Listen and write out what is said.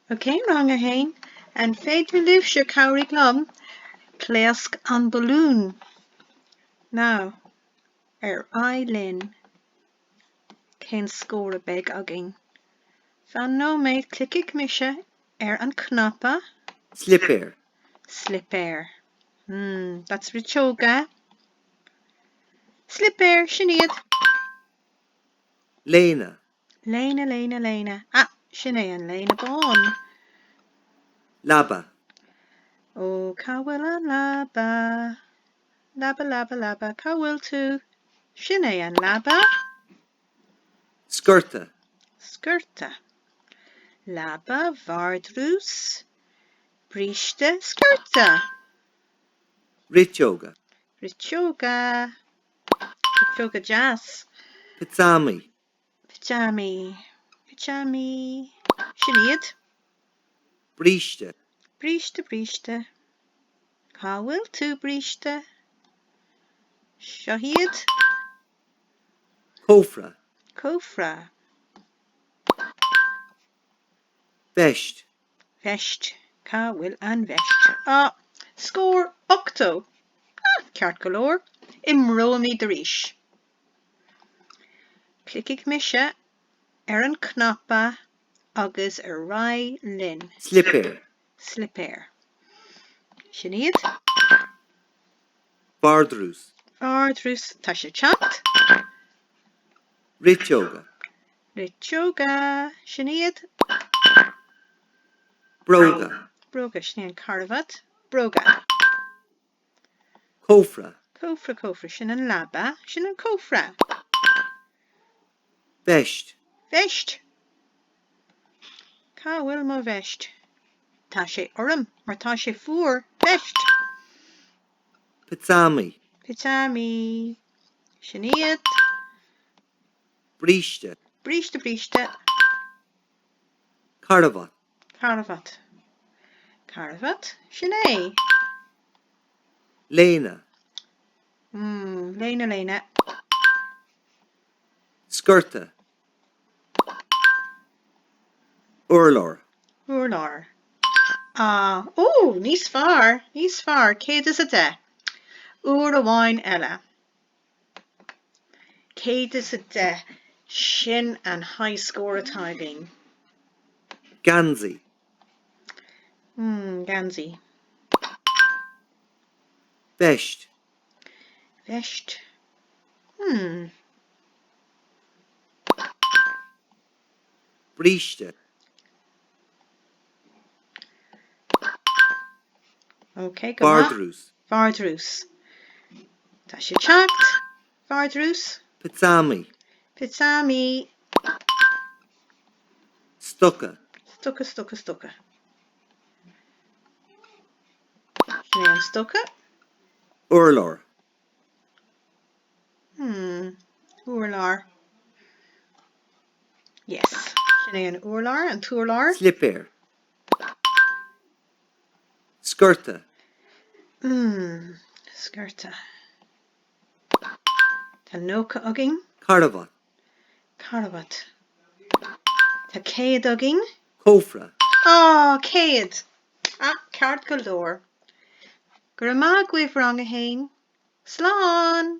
Ok, Rang 1, an féidir libhse cabhraigh liom pléasc an balún? Now, ar aghaidh linn. Cén scór a beidh againn? Fan nóiméad, clicfaidh mise ar an cnaipe. Slipéar. Slipéar. Hmm, that's riteoga. Slipéar, sin iad. Léine. Léine, léine, léine. Ah, sin é an léine bán. Leaba. Ó, cá bhfuil an leaba? Leaba, leaba, leaba, cá bhfuil tú? Sin é an leaba. Sciorta. Sciorta. Leaba, vardrús, bríste, sciorta. Riteoga. Riteoga. Riteoga deas. Pitseámaí. Pitseámaí. Pitseámaí. Sin iad. Bríste. Bríste, bríste. Cá bhfuil tú, bríste? Seo iad. Cófra. Cófra. Veist. Veist. Cá bhfuil an veist? Ah! Scór 80! Ah, ceart go leor. Imreoimid arís. Clicfaidh mise ar an cnaipe agus ar aghaidh linn. Slipéar. Slipéar. Sin iad. Vardrús. Vardrús. Tá sé ag teacht. Riteoga. Riteoga. Sin iad. Bróga. Bróga. Sin é an carbhat. Bróga. Cófra. Cófra, cófra. Sin an leaba. Sin an cófra. Veist. Veist. Cá bhfuil mo veist? Tá sé orm mar tá sé fuar. Veist. Pitseámaí. Pitseámaí. Sin iad. Bríste. Bríste, bríste. Carbhat. Carbhat. Carbhat, sin é. Léine. Mm, léine, léine. Sciorta. Urlár. Urlár. Ah, ó, níos fearr, níos fearr, 110. Uair amháin eile. 110, sin an high score atá againn. Geansaí. Hmm, geansaí. Veist. Veist. Hmm. Bríste. Ok, go maith. Vardrús. Vardrús. Tá sé ag teacht. Vardrús. Pitseámaí. Pitseámaí. Stoca. Stoca, stoca, stoca. Sin é an stoca. Urlár. Hmm, urlár. Yes. Sin é an urlár, an t-urlár. Slipéar. Sciorta. Hmm, sciorta. Tá 90 againn. Carbhat. Carbhat. Tá 100 againn. Cófra. Á, 100! Ah, ceart go leor. Go raibh maith agaibh, rang a haon. Slán!